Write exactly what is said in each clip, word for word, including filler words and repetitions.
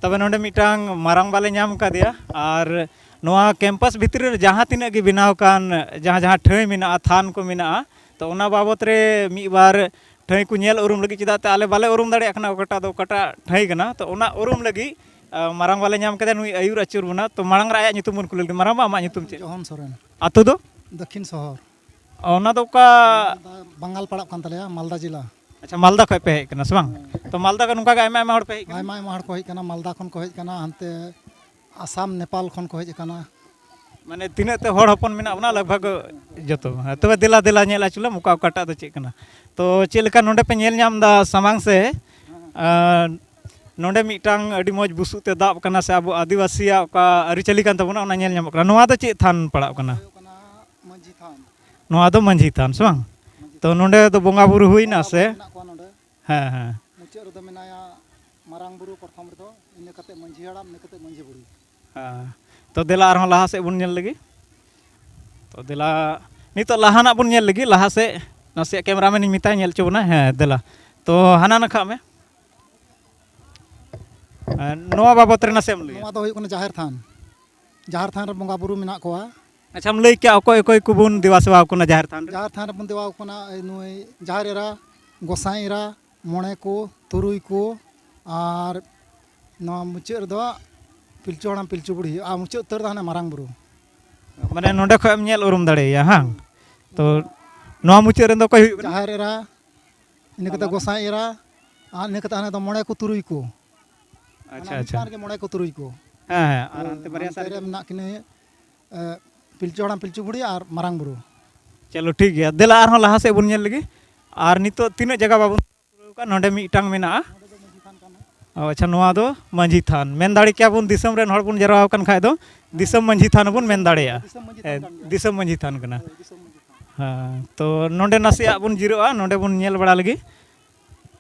ᱛᱚᱵᱮ ᱱᱚᱰᱮ ᱢᱤᱫᱴᱟᱝ ᱢᱟᱨᱟᱝ ᱵᱟᱞᱮ ᱧᱟᱢ ᱠᱟᱫᱮᱭᱟ, ᱟᱨ ᱱᱚᱣᱟ ᱠᱮᱢᱯᱟᱥ ᱵᱷᱤᱛᱨᱤ ᱨᱮ ᱡᱟᱦᱟᱸ ᱛᱤᱱᱟᱹᱜ ᱜᱮ ᱵᱮᱱᱟᱣ ᱠᱟᱱ, ᱡᱟᱦᱟᱸ ᱡᱟᱦᱟᱸ ᱴᱷᱟᱹᱭ ᱢᱮᱱᱟᱜᱼᱟ, ᱛᱷᱟᱱ ᱠᱚ ᱢᱮᱱᱟᱜᱼᱟ, ᱛᱚ ᱚᱱᱟ ᱵᱟᱵᱚᱛ ᱨᱮ ᱢᱤᱫ ᱵᱟᱨ ᱴᱷᱟᱹᱭ ᱠᱚ ᱧᱮᱞ ᱩᱨᱩᱢ ᱞᱟᱹᱜᱤᱫ, ᱪᱮᱫᱟᱜ ᱛᱮ ᱟᱞᱮ ᱵᱟᱞᱮ ᱩᱨᱩᱢ ᱫᱟᱲᱮᱭᱟᱜ ᱠᱟᱱᱟ ᱚᱠᱟᱴᱟᱜ ᱫᱚ ᱚᱠᱟᱴᱟᱜ ᱴᱷᱟᱹᱭ ᱠᱟᱱᱟ, ᱛᱚ ᱚᱱᱟ ᱩᱨᱩᱢ ᱞᱟᱹᱜᱤᱫ ᱟ, ᱢᱟᱨᱟᱝ ᱵᱟᱞᱮ ᱧᱟᱢ ᱠᱮᱫᱟ, ᱱᱩᱭ ᱟᱹᱭᱩᱨ ᱟᱹᱪᱩᱨ ᱵᱚᱱᱟ᱾ ᱛᱚ ᱢᱟᱲᱟᱝ ᱨᱮ ᱟᱭᱟᱜ ᱧᱩᱛᱩᱢ ᱵᱚᱱ ᱠᱩᱞᱤ ᱞᱮᱜᱮ᱾ ᱢᱟᱨᱟᱝ ᱵᱟ, ᱟᱢᱟᱜ ᱧᱩᱛᱩᱢ ᱪᱮᱫ? ᱡᱚᱦᱚᱱ ᱥᱚᱨᱮᱱ᱾ ᱟᱛᱳ ᱫᱚ? ᱫᱚᱠᱠᱷᱤᱱ ᱥᱚᱦᱚᱨ᱾ ᱚᱱᱟ ᱫᱚ ᱚᱠᱟ? ᱵᱟᱝᱜᱟᱞ ᱯᱟᱲᱟᱜ ᱠᱟᱱ ᱛᱟᱞᱮᱭᱟ, ᱢᱟᱞᱫᱟ ᱡᱮᱞᱟ᱾ ᱟᱪᱪᱷᱟ, ᱢᱟᱞᱫᱟ ᱠᱷᱚᱱ ᱯᱮ ᱦᱮᱡ ᱠᱟᱱᱟ ᱥᱮ ᱵᱟᱝ? ᱦᱮᱸ᱾ ᱛᱚ ᱢᱟᱞᱫᱟ ᱠᱷᱚᱱ ᱱᱚᱝᱠᱟ ᱜᱮ ᱟᱭᱢᱟ ᱟᱭᱢᱟ ᱦᱚᱲ ᱯᱮ ᱦᱮᱡ ᱠᱟᱱᱟ? ᱟᱭᱢᱟ ᱟᱭᱢᱟ ᱦᱚᱲ ᱠᱚ ᱦᱮᱡ ᱠᱟᱱᱟ, ᱢᱟᱞᱫᱟ ᱠᱷᱚᱱ ᱠᱚ ᱦᱮᱡ ᱠᱟᱱᱟ, ᱦᱟᱱᱛᱮ ᱟᱥᱟᱢ, ᱱᱮᱯᱟᱞ ᱠᱷᱚᱱ ᱠᱚ ᱦᱮᱡ ᱠᱟᱱᱟ᱾ ᱢᱟᱱᱮ ᱛᱤᱱᱟᱹᱜ ᱛᱮ ᱦᱚᱲ ᱦᱚᱯᱚᱱ ᱢᱮᱱᱟᱜ ᱵᱚᱱᱟ, ᱞᱟᱜᱽ ᱵᱷᱟᱜᱽ ᱡᱚᱛᱚ᱾ ᱦᱮᱸ, ᱛᱚᱵᱮ ᱫᱮᱞᱟ, ᱫᱮᱞᱟ ᱧᱮᱞ ᱦᱚᱪᱚ ᱞᱮᱢ, ᱚᱠᱟ ᱚᱠᱟᱴᱟᱜ ᱫᱚ ᱪᱮᱫ ᱠᱟᱱᱟ᱾ ᱛᱚ ᱪᱮᱫ ᱞᱮᱠᱟ ᱱᱚᱰᱮ ᱯᱮ ᱧᱮᱞ ᱧᱟᱢ ᱮᱫᱟ ᱥᱟᱢᱟᱝ ᱥᱮ? ᱟᱨ ᱱᱚᱰᱮ ᱢᱤᱫᱴᱟᱝ ᱟᱹᱰᱤ ᱢᱚᱡᱽ ᱵᱩᱥᱩᱵ ᱛᱮ ᱫᱟᱵ ᱠᱟᱱᱟ, ᱥᱮ ᱟᱵᱚ ᱟᱹᱫᱤᱵᱟᱹᱥᱤᱭᱟᱜ ᱚᱠᱟ ᱟᱹᱨᱤᱪᱟᱹᱞᱤ ᱠᱟᱱ ᱛᱟᱵᱚᱱᱟ, ᱚᱱᱟ ᱧᱮᱞ ᱧᱟᱢᱚᱜ ᱠᱟᱱᱟ᱾ ᱱᱚᱣᱟ ᱫᱚ ᱪᱮᱫ ᱛᱷᱟᱱ ᱯᱟᱲᱟᱜ ᱠᱟᱱᱟ? ᱦᱩᱭᱩᱜ ᱠᱟᱱᱟ ᱢᱟᱹᱡᱷᱤ ᱛᱷᱟᱱ᱾ ᱱᱚᱣᱟ ᱫᱚ ᱢᱟᱹᱡᱷᱤ ᱛᱷᱟᱱ ᱥᱮ ᱵᱟᱝ? ᱢᱟᱹᱡᱷᱤ ᱛᱚ ᱛᱷᱟᱱ᱾ ᱱᱚᱰᱮ ᱫᱚ ᱵᱚᱸᱜᱟ ᱵᱩᱨᱩ ᱦᱩᱭᱱᱟ ᱵᱚᱸᱜᱟ ᱥᱮ? ᱵᱩᱨᱩ ᱢᱮᱱᱟᱜ ᱠᱚᱣᱟ ᱱᱚᱰᱮ᱾ ᱦᱮᱸ, ᱦᱮᱸ᱾ ᱢᱩᱪᱟᱹᱫ ᱨᱮᱫᱚ ᱢᱮᱱᱟᱭᱟ ᱢᱟᱨᱟᱝ ᱵᱩᱨᱩ ᱯᱨᱚᱛᱷᱚᱢ ᱨᱮᱫᱚ, ᱤᱱᱟᱹ ᱠᱟᱛᱮ ᱢᱟᱹᱡᱷᱤ ᱦᱟᱲᱟᱢ, ᱤᱱᱟᱹ ᱠᱟᱛᱮ ᱢᱟᱹᱡᱷᱤ ᱵᱩᱲᱦᱤ᱾ ᱦᱮᱸ᱾ ᱛᱚ ᱫᱮᱞᱟ ᱟᱨᱦᱚᱸ ᱞᱟᱦᱟ ᱥᱮᱫ ᱵᱚᱱ ᱧᱮᱞ ᱞᱮᱜᱮ᱾ ᱛᱚ ᱫᱮᱞᱟ, ᱱᱤᱛᱚᱜ ᱞᱟᱦᱟᱱᱟᱜ ᱵᱚᱱ ᱧᱮᱞ ᱞᱮᱜᱮ, ᱞᱟᱦᱟ ᱥᱮᱫ ᱱᱟᱥᱮᱭᱟᱜ ᱠᱮᱢᱨᱟᱢᱮᱱ ᱤᱧ ᱢᱮᱛᱟᱭ ᱧᱮᱞ ᱦᱚᱪᱚ ᱵᱚᱱᱟ᱾ ᱦᱮᱸ, ᱫᱮᱞᱟ᱾ ᱛᱚ ᱦᱟᱱᱟ ᱱᱟᱠᱷᱟᱜ ᱢᱮ᱾ ᱦᱮᱸ, ᱱᱚᱣᱟ ᱵᱟᱵᱚᱛ ᱨᱮ ᱱᱟᱥᱮᱢ ᱞᱟᱹᱭᱟ? ᱱᱚᱣᱟ ᱫᱚ ᱦᱩᱭᱩᱜ ᱠᱟᱱᱟ ᱡᱟᱦᱮᱨ ᱛᱷᱟᱱ᱾ ᱡᱟᱦᱮᱨ ᱛᱷᱟᱱ ᱨᱮ ᱵᱚᱸᱜᱟ ᱵᱩᱨᱩ ᱢᱮᱱᱟᱜ ᱠᱚᱣᱟ᱾ ᱟᱪᱪᱷᱟᱢ ᱞᱟᱹᱭ ᱠᱮᱭᱟ ᱚᱠᱚᱭ ᱚᱠᱚᱭ ᱠᱚᱵᱚᱱ ᱫᱮᱵᱟ ᱥᱮᱵᱟ ᱟᱠᱚ ᱠᱟᱱᱟ ᱡᱟᱦᱮᱨ ᱛᱷᱟᱱ ᱨᱮ? ᱡᱟᱦᱮᱨ ᱛᱷᱟᱱ ᱨᱮᱵᱚᱱ ᱫᱮᱵᱟ ᱟᱠᱚ ᱠᱟᱱᱟ, ᱮ, ᱱᱩᱭ ᱡᱟᱦᱮᱨ ᱮᱨᱟ, ᱜᱚᱸᱥᱟᱭ ᱮᱨᱟ, ᱢᱚᱬᱮ ᱠᱚ, ᱛᱩᱨᱩᱭ ᱠᱚ, ᱟᱨ ᱱᱚᱣᱟ ᱢᱩᱪᱟᱹᱫ ᱨᱮᱫᱚ ᱯᱤᱞᱪᱩ ᱦᱟᱲᱟᱢ ᱯᱤᱞᱪᱩ ᱵᱩᱲᱦᱤ, ᱟᱨ ᱢᱩᱪᱟᱹᱫ ᱩᱛᱟᱹᱨ ᱫᱚ ᱦᱟᱱᱮ ᱢᱟᱨᱟᱝ ᱵᱩᱨᱩ᱾ ᱢᱟᱱᱮ ᱱᱚᱸᱰᱮ ᱠᱷᱚᱡ ᱮᱢ ᱧᱮᱞ ᱩᱨᱩᱢ ᱫᱟᱲᱮᱭᱟᱭᱟ, ᱦᱟᱝ? ᱛᱚ ᱱᱚᱣᱟ ᱢᱩᱪᱟᱹᱫ ᱨᱮᱱ ᱫᱚ ᱚᱠᱚᱭ ᱦᱩᱭᱩᱜ ᱠᱟᱱᱟ? ᱡᱟᱦᱮᱨ ᱮᱨᱟ, ᱤᱱᱟᱹ ᱠᱟᱛᱮ ᱟᱨ ᱜᱚᱸᱥᱟᱭ ᱮᱨᱟ, ᱟᱨ ᱤᱱᱟᱹ ᱠᱟᱛᱮ ᱦᱟᱱᱮ ᱫᱚ ᱢᱚᱬᱮ ᱠᱚ ᱛᱩᱨᱩᱭ ᱠᱚ᱾ ᱟᱪᱪᱷᱟ, ᱚᱱᱟ ᱟᱪᱪᱷᱟ᱾ ᱢᱤᱫᱴᱟᱝ ᱨᱮᱜᱮ ᱢᱚᱬᱮ ᱠᱚ ᱛᱩᱨᱩᱭ ᱠᱚ᱾ ᱦᱮᱸ, ᱦᱮᱸ, ᱟᱨ ᱦᱟᱱᱛᱮ ᱵᱟᱨᱭᱟ ᱦᱟᱱᱛᱮ ᱥᱟᱨᱮ ᱨᱮ ᱠᱚ? ᱢᱮᱱᱟᱜ ᱠᱤᱱᱟᱹ, ᱮ, ᱯᱤᱞᱪᱩ ᱦᱟᱲᱟᱢ ᱯᱤᱞᱪᱩ ᱵᱩᱲᱦᱤ ᱟᱨ ᱢᱟᱨᱟᱝ ᱵᱩᱨᱩ᱾ ᱪᱚᱞᱚ ᱴᱷᱤᱠ ᱜᱮᱭᱟ, ᱫᱮᱞᱟ ᱟᱨᱦᱚᱸ ᱞᱟᱦᱟ ᱥᱮᱫ ᱵᱚᱱ ᱧᱮᱞ ᱞᱮᱜᱮ᱾ ᱟᱨ ᱱᱤᱛᱚᱜ ᱛᱤᱱᱟᱹᱜ ᱡᱟᱭᱜᱟ ᱵᱟᱵᱚᱱ ᱯᱩᱨᱟᱹᱣ ᱠᱟᱜ, ᱱᱚᱰᱮ ᱢᱤᱫᱴᱟᱝ ᱢᱮᱱᱟᱜᱼᱟ᱾ ᱱᱚᱰᱮ ᱫᱚ ᱢᱟᱹᱡᱷᱤ ᱛᱷᱟᱱ ᱠᱟᱱᱟ᱾ ᱚ, ᱟᱪᱪᱷᱟ, ᱱᱚᱣᱟ ᱫᱚ ᱢᱟᱹᱡᱷᱤ ᱛᱷᱟᱱ᱾ ᱢᱮᱱ ᱫᱟᱲᱮ ᱠᱮᱭᱟ ᱵᱚᱱ, ᱫᱤᱥᱚᱢ ᱨᱮᱱ ᱦᱚᱲ ᱵᱚᱱ ᱡᱟᱨᱣᱟ ᱟᱠᱟᱱ ᱠᱷᱟᱡ ᱫᱚ ᱫᱤᱥᱚᱢ ᱢᱟᱹᱡᱷᱤ ᱛᱷᱟᱱ ᱵᱚᱱ ᱢᱮᱱ ᱫᱟᱲᱮᱭᱟᱜᱼᱟ᱾ ᱫᱤᱥᱚᱢ ᱢᱟᱹᱡᱷᱤ ᱛᱷᱟᱱ ᱦᱮᱸ, ᱠᱟᱱ ᱜᱮᱭᱟ᱾ ᱫᱤᱥᱚᱢ ᱢᱟᱹᱡᱷᱤ ᱛᱷᱟᱱ ᱠᱟᱱᱟ᱾ ᱦᱳᱭ, ᱫᱤᱥᱚᱢ ᱢᱟᱹᱡᱷᱤ ᱛᱷᱟᱱ᱾ ᱦᱮᱸ, ᱛᱚ ᱱᱚᱰᱮ ᱱᱟᱥᱮᱭᱟᱜ ᱵᱚᱱ ᱡᱤᱨᱟᱹᱜᱼᱟ, ᱱᱚᱰᱮ ᱵᱚᱱ ᱧᱮᱞ ᱵᱟᱲᱟ ᱞᱮᱜᱮ᱾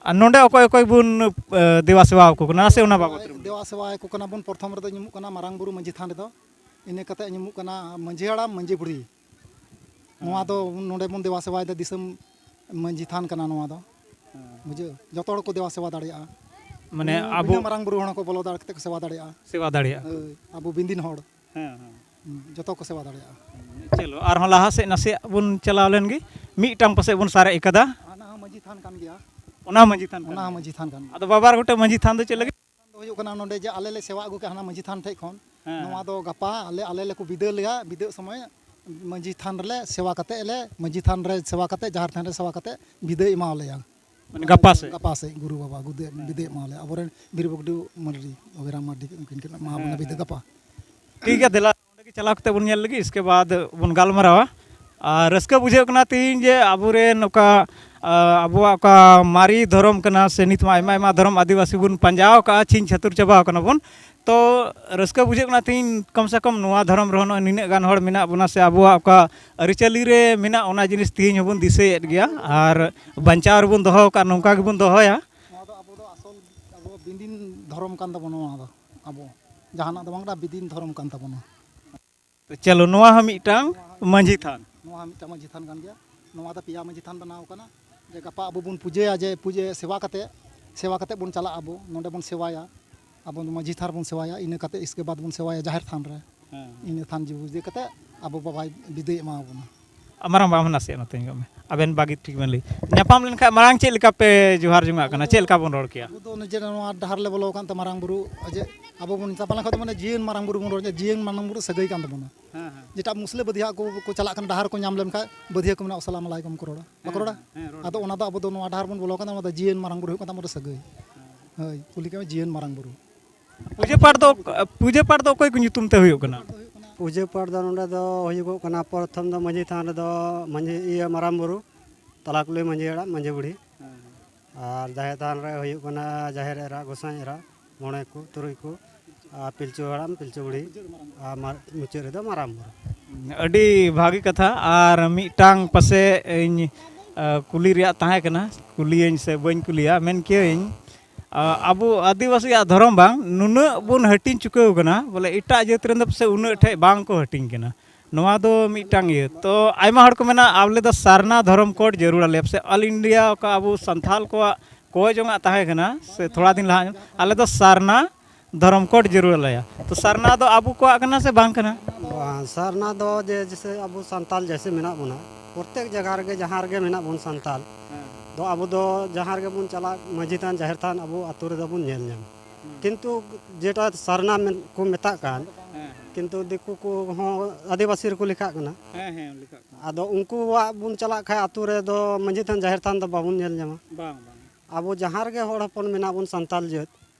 ᱟᱨ ᱱᱚᱰᱮ ᱚᱠᱚᱭ ᱚᱠᱚᱭ ᱵᱚᱱ, ᱮ, ᱫᱮᱵᱟ ᱥᱮᱵᱟ ᱟᱠᱚ ᱠᱟᱱᱟ, ᱱᱟᱥᱮ ᱚᱱᱟ ᱵᱟᱵᱚᱛ ᱨᱮ᱾ ᱫᱮᱵᱟ ᱥᱮᱵᱟ ᱟᱠᱚ ᱠᱟᱱᱟ ᱵᱚᱱ, ᱯᱨᱚᱛᱷᱚᱢ ᱨᱮᱫᱚ ᱧᱩᱢᱩᱜ ᱠᱟᱱᱟ ᱢᱟᱨᱟᱝ ᱵᱩᱨᱩ ᱢᱟᱹᱡᱷᱤ ᱛᱷᱟᱱ ᱨᱮᱫᱚ, ᱤᱱᱟᱹ ᱠᱟᱛᱮ ᱧᱩᱢᱩᱜ ᱠᱟᱱᱟ ᱢᱟᱹᱡᱷᱤ ᱦᱟᱲᱟᱢ, ᱢᱟᱹᱡᱷᱤ ᱵᱩᱲᱦᱤ᱾ ᱱᱚᱣᱟ ᱫᱚ ᱱᱚᱰᱮ ᱵᱚᱱ ᱫᱮᱵᱟ ᱥᱮᱵᱟᱭᱮᱫᱟ, ᱫᱤᱥᱚᱢ ᱢᱟᱹᱡᱷᱤ ᱛᱷᱟᱱ ᱠᱟᱱᱟ ᱱᱚᱣᱟ ᱫᱚ᱾ ᱦᱮᱸ᱾ ᱵᱩᱡᱷᱟᱹᱣ? ᱡᱚᱛᱚ ᱦᱚᱲ ᱠᱚ ᱫᱮᱵᱟ ᱥᱮᱵᱟ ᱫᱟᱲᱮᱭᱟᱜᱼᱟ᱾ ᱢᱟᱱᱮ ᱵᱤᱱᱟᱹ ᱟᱵᱚ ᱢᱟᱨᱟᱝ ᱵᱩᱨᱩ ᱦᱚᱲ ᱦᱚᱸᱠᱚ ᱵᱚᱞᱚ ᱫᱟᱲᱮ ᱠᱟᱛᱮ ᱠᱚ ᱥᱮᱵᱟ ᱫᱟᱲᱮᱭᱟᱜᱼᱟ᱾ ᱥᱮᱵᱟ ᱫᱟᱲᱮᱭᱟᱜᱼᱟ᱾ ᱦᱳᱭ, ᱟᱵᱚ ᱵᱤᱱᱫᱤᱱ ᱦᱚᱲ᱾ ᱦᱮᱸ, ᱦᱮᱸ᱾ ᱦᱩᱸ, ᱡᱚᱛᱚ ᱠᱚ ᱥᱮᱵᱟ ᱫᱟᱲᱮᱭᱟᱜᱼᱟ᱾ ᱪᱚᱞᱚ, ᱟᱨᱦᱚᱸ ᱞᱟᱦᱟ ᱥᱮᱫ ᱱᱟᱥᱮᱭᱟᱜ ᱵᱚᱱ ᱪᱟᱞᱟᱣ ᱞᱮᱱ ᱜᱮ᱾ ᱢᱤᱫᱴᱟᱝ ᱯᱟᱥᱮᱡ ᱵᱚᱱ ᱥᱟᱨᱮᱡ ᱟᱠᱟᱫᱟ᱾ ᱚᱱᱟ ᱦᱚᱸ ᱢᱟᱹᱡᱷᱤ ᱛᱷᱟᱱ ᱠᱟᱱ ᱜᱮᱭᱟ᱾ ᱚᱱᱟ ᱦᱚᱸ ᱢᱟᱹᱡᱷᱤ ᱛᱷᱟᱱ ᱠᱟᱱ ᱚᱱᱟ ᱦᱚᱸ ᱜᱮᱭᱟ᱾ ᱢᱟᱹᱡᱷᱤ ᱛᱷᱟᱱ ᱠᱟᱱ ᱜᱮᱭᱟ᱾ ᱟᱫᱚ ᱵᱟᱵᱟᱨ ᱜᱚᱴᱮᱡ ᱢᱟᱹᱡᱷᱤ ᱛᱷᱟᱱ ᱫᱚ ᱪᱮᱫ ᱞᱟᱹᱜᱤᱫ? ᱫᱚ ᱦᱩᱭᱩᱜ ᱠᱟᱱᱟ ᱱᱚᱰᱮ ᱡᱮ ᱟᱞᱮ ᱞᱮ ᱥᱮᱵᱟ ᱟᱹᱜᱩ ᱠᱮᱫ ᱦᱟᱱᱟ ᱢᱟᱹᱡᱷᱤ ᱛᱷᱟᱱ ᱴᱷᱮᱡ ᱠᱷᱚᱱ, ᱦᱮᱸ᱾ ᱱᱚᱣᱟ ᱫᱚ ᱜᱟᱯᱟ ᱟᱞᱮ, ᱟᱞᱮ ᱞᱮ ᱠᱚ ᱵᱤᱫᱟᱹ ᱞᱮᱭᱟ, ᱵᱤᱫᱟᱹᱜ ᱥᱚᱢᱚᱭ ᱢᱟᱹᱡᱷᱤ ᱛᱷᱟᱱ ᱨᱮᱞᱮ ᱥᱮᱵᱟ ᱠᱟᱛᱮ ᱞᱮ, ᱢᱟᱹᱡᱷᱤ ᱛᱷᱟᱱ ᱨᱮ ᱥᱮᱵᱟ ᱠᱟᱛᱮ, ᱡᱟᱦᱮᱨ ᱛᱷᱟᱱ ᱨᱮ ᱥᱮᱵᱟ ᱠᱟᱛᱮ ᱵᱤᱫᱟᱹᱭ ᱮᱢᱟᱣ ᱞᱮᱭᱟ᱾ ᱢᱟᱱᱮ ᱜᱟᱯᱟ ᱥᱮᱫ? ᱜᱟᱯᱟ ᱥᱮᱫ ᱜᱩᱨᱩ ᱵᱟᱵᱟ ᱜᱩᱫᱟᱹ-, ᱦᱮᱸ᱾ ᱵᱤᱫᱟᱹᱭ ᱮᱢᱟᱣ ᱞᱮᱭᱟ᱾ ᱟᱵᱚᱨᱮᱱ ᱵᱤᱨ ᱵᱟᱹᱜᱽᱰᱩ ᱢᱟᱹᱨᱰᱤ, ᱚᱜᱮᱨᱟᱢ ᱢᱟᱹᱨᱰᱤ, ᱩᱱᱠᱤᱱ ᱠᱤᱱ ᱮᱢᱟ ᱵᱚᱱᱟ ᱦᱮᱸ, ᱵᱤᱫᱟᱹ ᱦᱮᱸ᱾ ᱜᱟᱯᱟ᱾ ᱴᱷᱤᱠ ᱜᱮᱭᱟ, ᱫᱮᱞᱟ ᱚᱸᱰᱮ ᱜᱮ ᱪᱟᱞᱟᱣ ᱠᱟᱛᱮ ᱵᱚᱱ ᱧᱮᱞ ᱞᱮᱜᱮ, ᱤᱥᱠᱮ ᱵᱟᱫ ᱵᱚᱱ ᱜᱟᱞᱢᱟᱨᱟᱣᱟ᱾ ᱟᱨ ᱨᱟᱹᱥᱠᱟᱹ ᱵᱩᱡᱷᱟᱹᱜ ᱠᱟᱱᱟ ᱛᱮᱦᱮᱧ ᱡᱮ ᱟᱵᱚᱨᱮᱱ ᱚᱠᱟ, ᱟ, ᱟᱵᱚᱣᱟᱜ ᱚᱠᱟ ᱢᱟᱨᱮ ᱫᱷᱚᱨᱚᱢ ᱠᱟᱱᱟ, ᱥᱮ ᱱᱤᱛ ᱢᱟ ᱟᱭᱢᱟ ᱟᱭᱢᱟ ᱫᱷᱚᱨᱚᱢ ᱟᱹᱫᱤᱵᱟᱹᱥᱤ ᱵᱚᱱ ᱯᱟᱸᱡᱟᱣ ᱠᱟᱜᱼᱟ, ᱪᱷᱤᱝ ᱪᱷᱟᱹᱛᱩᱨ ᱪᱟᱵᱟᱣ ᱠᱟᱱᱟ ᱵᱚᱱ᱾ ᱛᱚ ᱨᱟᱹᱥᱠᱟᱹ ᱵᱩᱡᱷᱟᱹᱜ ᱠᱟᱱᱟ ᱛᱮᱦᱮᱧ ᱠᱚᱢ ᱥᱮ ᱠᱚᱢ ᱱᱚᱣᱟ ᱫᱷᱚᱨᱚᱢ ᱨᱮᱦᱚᱸ ᱱᱚᱜᱼᱚᱭ ᱱᱤᱱᱟᱹᱜ ᱜᱟᱱ ᱦᱚᱲ ᱢᱮᱱᱟᱜ ᱵᱚᱱᱟ, ᱥᱮ ᱟᱵᱚᱣᱟᱜ ᱚᱠᱟ ᱟᱹᱨᱤᱪᱟᱹᱞᱤ ᱨᱮ ᱢᱮᱱᱟᱜ ᱚᱱᱟ ᱡᱤᱱᱤᱥ ᱛᱮᱦᱮᱧ ᱦᱚᱸᱵᱚᱱ ᱫᱤᱥᱟᱹᱭᱮᱫ ᱜᱮᱭᱟ ᱟᱨ ᱵᱟᱧᱪᱟᱣ ᱨᱮᱵᱚᱱ ᱫᱚᱦᱚ ᱟᱠᱟᱫ, ᱱᱚᱝᱠᱟ ᱜᱮᱵᱚᱱ ᱫᱚᱦᱚᱭᱟ᱾ ᱱᱚᱣᱟ ᱫᱚ ᱟᱵᱚ ᱫᱚ ᱟᱥᱚᱞ ᱟᱵᱚ ᱵᱤᱫᱤᱱ ᱫᱷᱚᱨᱚᱢ ᱠᱟᱱ ᱛᱟᱵᱚᱱᱟ ᱱᱚᱣᱟ ᱫᱚ᱾ ᱟᱵᱚ ᱡᱟᱦᱟᱱᱟᱜ ᱫᱚ ᱵᱟᱝ, ᱵᱤᱫᱤᱱ ᱫᱷᱚᱨᱚᱢ ᱠᱟᱱ ᱛᱟᱵᱚᱱᱟ᱾ ᱪᱚᱞᱚ, ᱱᱚᱣᱟ ᱦᱚᱸ ᱢᱤᱫᱴᱟᱝ ᱢᱟᱹᱡᱷᱤ ᱛᱷᱟᱱ᱾ ᱱᱚᱣᱟ ᱦᱚᱸ ᱢᱤᱫᱴᱟᱝ ᱢᱟᱹᱡᱷᱤ ᱛᱷᱟᱱ ᱠᱟᱱ ᱜᱮᱭᱟ᱾ ᱱᱚᱣᱟ ᱫᱚ ᱯᱮᱭᱟ ᱢᱟᱹᱡᱷᱤ ᱛᱷᱟᱱ ᱵᱮᱱᱟᱣ ᱠᱟᱱᱟ᱾ ᱡᱮ ᱜᱟᱯᱟ ᱟᱵᱚ ᱵᱚᱱ ᱯᱩᱡᱟᱹᱭᱟ, ᱡᱮ ᱯᱩᱡᱟᱹ ᱥᱮᱵᱟ ᱠᱟᱛᱮ, ᱥᱮᱵᱟ ᱠᱟᱛᱮ ᱵᱚᱱ ᱪᱟᱞᱟᱜ ᱟᱵᱚ, ᱱᱚᱰᱮ ᱵᱚᱱ ᱥᱮᱵᱟᱭᱟ, ᱟᱵᱚ ᱢᱟᱹᱡᱷᱤ ᱛᱷᱟᱱ ᱨᱮᱵᱚᱱ ᱥᱮᱵᱟᱭᱟ, ᱤᱱᱟᱹ ᱠᱟᱛᱮ ᱤᱥᱠᱮ ᱵᱟᱫ ᱵᱚᱱ ᱥᱮᱵᱟᱭᱟ ᱡᱟᱦᱮᱨ ᱛᱷᱟᱱ ᱨᱮ᱾ ᱦᱮᱸ᱾ ᱤᱱᱟᱹ ᱛᱷᱟᱱ ᱡᱩ-, ᱤᱫᱤ ᱠᱟᱛᱮ ᱟᱵᱚ ᱵᱟᱵᱟᱭ ᱵᱤᱫᱟᱹᱭ ᱮᱢᱟ ᱵᱚᱱᱟ᱾ ᱢᱟᱨᱟᱝ ᱵᱟᱵᱟ ᱱᱟᱥᱮᱭᱟᱜ ᱱᱚᱛᱮ ᱧᱚᱜ ᱢᱮ, ᱟᱵᱮᱱ ᱵᱷᱟᱹᱜᱤ ᱴᱷᱤᱠ ᱵᱮᱱ ᱞᱟᱹᱭ᱾ ᱧᱟᱯᱟᱢ ᱞᱮᱱᱠᱷᱟᱱ ᱢᱟᱲᱟᱝ ᱪᱮᱫ ᱞᱮᱠᱟ ᱯᱮ ᱡᱚᱦᱟᱨ ᱡᱚᱝᱟᱜ ᱠᱟᱱᱟ, ᱪᱮᱫ ᱞᱮᱠᱟ ᱵᱚᱱ ᱨᱚᱲ ᱠᱮᱭᱟ? ᱟᱵᱚ ᱫᱚ ᱱᱤᱡᱮ ᱱᱚᱣᱟ ᱰᱟᱦᱟᱨ ᱞᱮ ᱵᱚᱞᱚ ᱟᱠᱟᱱ ᱛᱮ ᱢᱟᱨᱟᱝ ᱵᱩᱨᱩ, ᱡᱮ ᱟᱵᱚ ᱵᱚᱱ ᱧᱟᱯᱟᱢ ᱞᱮᱱᱠᱷᱟᱱ ᱫᱚ ᱢᱟᱱᱮ ᱡᱤᱭᱚᱱ ᱢᱟᱨᱟᱝ ᱵᱩᱨᱩ ᱵᱚᱱ ᱨᱚᱲ ᱠᱮᱭᱟ, ᱡᱤᱭᱚᱱ ᱢᱟᱨᱟᱝ ᱵᱩᱨᱩ ᱥᱟᱹᱜᱟᱹᱭ ᱠᱟᱱ ᱛᱟᱵᱚᱱᱟ᱾ ᱦᱮᱸ, ᱦᱮᱸ᱾ ᱡᱮᱴᱟ ᱢᱩᱥᱞᱟᱹ ᱵᱟᱹᱫᱷᱤᱭᱟᱹ ᱠᱚ, ᱠᱚ ᱪᱟᱞᱟᱜ ᱠᱟᱱᱟ, ᱰᱟᱦᱟᱨ ᱠᱚ ᱧᱟᱢ ᱞᱮᱱᱠᱷᱟᱱ ᱵᱟᱹᱫᱷᱤᱭᱟᱹ ᱠᱚ ᱢᱮᱱᱟ, "ᱟᱥᱟᱞᱟᱢ ᱟᱞᱟᱭᱠᱩᱢ" ᱠᱚ ᱨᱚᱲᱟ, ᱵᱟᱠᱚ ᱨᱚᱲᱟ? ᱦᱮᱸ, ᱦᱮᱸ, ᱨᱚᱲ ᱟᱫᱚ ᱜᱮ᱾ ᱚᱱᱟ ᱫᱚ ᱟᱵᱚ ᱫᱚ ᱱᱚᱣᱟ ᱰᱟᱦᱟᱨ ᱵᱚᱱ ᱵᱚᱞᱚ ᱠᱟᱱᱟ, ᱚᱱᱟ ᱫᱚ ᱡᱤᱭᱚᱱ ᱢᱟᱨᱟᱝ ᱵᱩᱨᱩ ᱦᱩᱭᱩᱜ ᱠᱟᱱ ᱛᱟᱵᱚᱱᱟ, ᱥᱟᱹᱜᱟᱹᱭ᱾ ᱦᱮᱸ᱾ ᱦᱳᱭ, ᱠᱩᱞᱤ ᱠᱟᱱᱟ ᱡᱤᱭᱚᱱ ᱢᱟᱨᱟᱝ ᱵᱩᱨᱩ᱾ ᱯᱩᱡᱟᱹ ᱯᱟᱴ ᱫᱚ, ᱯᱩᱡᱟᱹ ᱯᱟᱴ ᱫᱚ ᱚᱠᱚᱭ ᱠᱚ ᱧᱩᱛᱩᱢ ᱛᱮ ᱦᱩᱭᱩᱜ ᱠᱟᱱᱟ? ᱯᱩᱡᱟᱹ ᱯᱟᱴ ᱫᱚ ᱱᱚᱰᱮ ᱫᱚ ᱦᱩᱭᱩᱜᱚᱜ ᱠᱟᱱᱟ, ᱯᱨᱚᱛᱷᱚᱢ ᱫᱚ ᱢᱟᱹᱡᱷᱤ ᱛᱷᱟᱱ ᱨᱮᱫᱚ ᱢᱟᱹᱡᱷᱤ, ᱤᱭᱟᱹ, ᱢᱟᱨᱟᱝ ᱵᱩᱨᱩ, ᱛᱟᱞᱟ ᱠᱩᱞᱦᱤ ᱢᱟᱹᱡᱷᱤ ᱦᱟᱲᱟᱢ, ᱢᱟᱹᱡᱷᱤ ᱵᱩᱲᱦᱤ᱾ ᱦᱮᱸ, ᱦᱮᱸ᱾ ᱟᱨ ᱡᱟᱦᱮᱨ ᱛᱷᱟᱱ ᱨᱮ ᱦᱩᱭᱩᱜ ᱠᱟᱱᱟ ᱡᱟᱦᱮᱨ ᱮᱨᱟ, ᱜᱚᱸᱥᱟᱭ ᱮᱨᱟ, ᱢᱚᱬᱮ ᱠᱚ, ᱛᱩᱨᱩᱭ ᱠᱚ, ᱟᱨ ᱯᱤᱞᱪᱩ ᱦᱟᱲᱟᱢ, ᱯᱤᱞᱪᱩ ᱵᱩᱲᱦᱤ, ᱟᱨ ᱢᱟᱨ-, ᱢᱩᱪᱟᱹᱫ ᱨᱮᱫᱚ ᱢᱟᱨᱟᱝ ᱵᱩᱨᱩ᱾ ᱟᱹᱰᱤ ᱵᱷᱟᱹᱜᱤ ᱠᱟᱛᱷᱟ᱾ ᱟᱨ ᱢᱤᱫᱴᱟᱝ ᱯᱟᱥᱮ ᱤᱧ, ᱟ, ᱠᱩᱞᱤ ᱨᱮᱭᱟᱜ ᱛᱟᱦᱮᱸ ᱠᱟᱱᱟ, ᱠᱩᱞᱤᱭᱟᱹᱧ ᱥᱮ ᱵᱟᱹᱧ ᱠᱩᱞᱤᱭᱟ, ᱢᱮᱱ ᱠᱮᱭᱟᱹᱧ, ᱟ, ᱟᱵᱚ ᱟᱹᱫᱤᱵᱟᱹᱥᱤᱭᱟᱜ ᱫᱷᱚᱨᱚᱢ ᱵᱟᱝ ᱱᱩᱱᱟᱹᱜ ᱵᱚᱱ ᱦᱟᱹᱴᱤᱧ ᱪᱩᱠᱟᱹᱣ ᱠᱟᱱᱟ, ᱵᱚᱞᱮ ᱮᱴᱟᱜ ᱡᱟᱹᱛ ᱨᱮᱱ ᱫᱚ ᱯᱟᱥᱮ ᱩᱱᱟᱹᱜ ᱴᱷᱮᱡ ᱵᱟᱝ ᱠᱚ ᱦᱟᱹᱴᱤᱧ ᱠᱟᱱᱟ᱾ ᱱᱚᱣᱟ ᱫᱚ ᱢᱤᱫᱴᱟᱝ ᱤᱭᱟᱹ᱾ ᱛᱚ ᱟᱭᱢᱟ ᱦᱚᱲ ᱠᱚ ᱢᱮᱱᱟ, "ᱟᱞᱮ ᱫᱚ ᱥᱟᱨᱱᱟ ᱫᱷᱚᱨᱚᱢ ᱠᱳᱰ ᱡᱟᱹᱨᱩᱲ ᱟᱞᱮᱭᱟ", ᱯᱟᱥᱮ ᱚᱞ ᱤᱱᱰᱤᱭᱟ ᱚᱠᱟ ᱟᱵᱚ ᱥᱟᱱᱛᱷᱟᱞ ᱠᱚᱣᱟᱜ ᱦᱚᱭ ᱡᱚᱝᱟᱜ ᱛᱟᱦᱮᱸ ᱠᱟᱱᱟ, ᱥᱮ ᱛᱷᱚᱲᱟ ᱫᱤᱱ ᱞᱟᱦᱟ ᱧᱚᱜ, ᱟᱞᱮ ᱫᱚ ᱥᱟᱨᱱᱟ ᱫᱷᱚᱨᱚᱢ ᱠᱳᱰ ᱡᱟᱹᱨᱩᱲ ᱟᱞᱮᱭᱟ᱾ ᱛᱚ ᱥᱟᱨᱱᱟ ᱫᱚ ᱟᱵᱚ ᱠᱚᱣᱟᱜ ᱠᱟᱱᱟ ᱥᱮ ᱵᱟᱝ ᱠᱟᱱᱟ? ᱵᱟᱝ, ᱥᱟᱨᱱᱟ ᱫᱚ ᱡᱮ ᱡᱮᱥᱮ ᱟᱵᱚ ᱥᱟᱱᱛᱟᱞ ᱡᱮᱥᱮ ᱢᱮᱱᱟᱜ ᱵᱚᱱᱟ, ᱯᱨᱚᱛᱮᱠ ᱡᱟᱭᱜᱟ ᱨᱮᱜᱮ, ᱡᱟᱦᱟᱸ ᱨᱮᱜᱮ ᱢᱮᱱᱟᱜ ᱵᱚᱱ ᱥᱟᱱᱛᱟᱞ, ᱫᱚ ᱟᱵᱚ ᱫᱚ ᱡᱟᱦᱟᱸ ᱨᱮᱜᱮ ᱵᱚᱱ ᱪᱟᱞᱟᱜ, ᱢᱟᱹᱡᱷᱤ ᱛᱷᱟᱱ, ᱡᱟᱦᱮᱨ ᱛᱷᱟᱱ ᱟᱵᱚ ᱟᱛᱳ ᱨᱮᱫᱚ ᱵᱚᱱ ᱧᱮᱞ ᱧᱟᱢᱟ᱾ ᱠᱤᱱᱛᱩ ᱡᱮᱴᱟ ᱥᱟᱨᱱᱟ ᱢᱮᱱ ᱠᱚ ᱢᱮᱛᱟᱜ ᱠᱟᱱ, ᱦᱮᱸ, ᱦᱮᱸ᱾ ᱠᱤᱱᱛᱩ ᱫᱤᱠᱩ ᱠᱚᱦᱚᱸ ᱟᱹᱫᱤᱵᱟᱹᱥᱤ ᱨᱮᱠᱚ ᱞᱮᱠᱷᱟᱜ ᱠᱟᱱᱟ᱾ ᱦᱮᱸ, ᱦᱮᱸ, ᱞᱮᱠᱷᱟᱜ ᱠᱟᱱᱟ᱾ ᱟᱫᱚ ᱩᱱᱠᱩᱣᱟᱜ ᱵᱚᱱ ᱪᱟᱞᱟᱜ ᱠᱷᱟᱡ ᱟᱛᱳ ᱨᱮᱫᱚ ᱢᱟᱹᱡᱷᱤ ᱛᱷᱟᱱ, ᱡᱟᱦᱮᱨ ᱛᱷᱟᱱ ᱫᱚ ᱵᱟᱵᱚᱱ ᱧᱮᱞ ᱧᱟᱢᱟ᱾ ᱵᱟᱝ, ᱵᱟᱝ᱾ ᱟᱵᱚ ᱡᱟᱦᱟᱸ ᱨᱮᱜᱮ ᱦᱚᱲ ᱦᱚᱯᱚᱱ ᱢᱮᱱᱟᱜ ᱵᱚᱱ ᱥᱟᱱᱛᱟᱞ ᱡᱟᱹᱛ,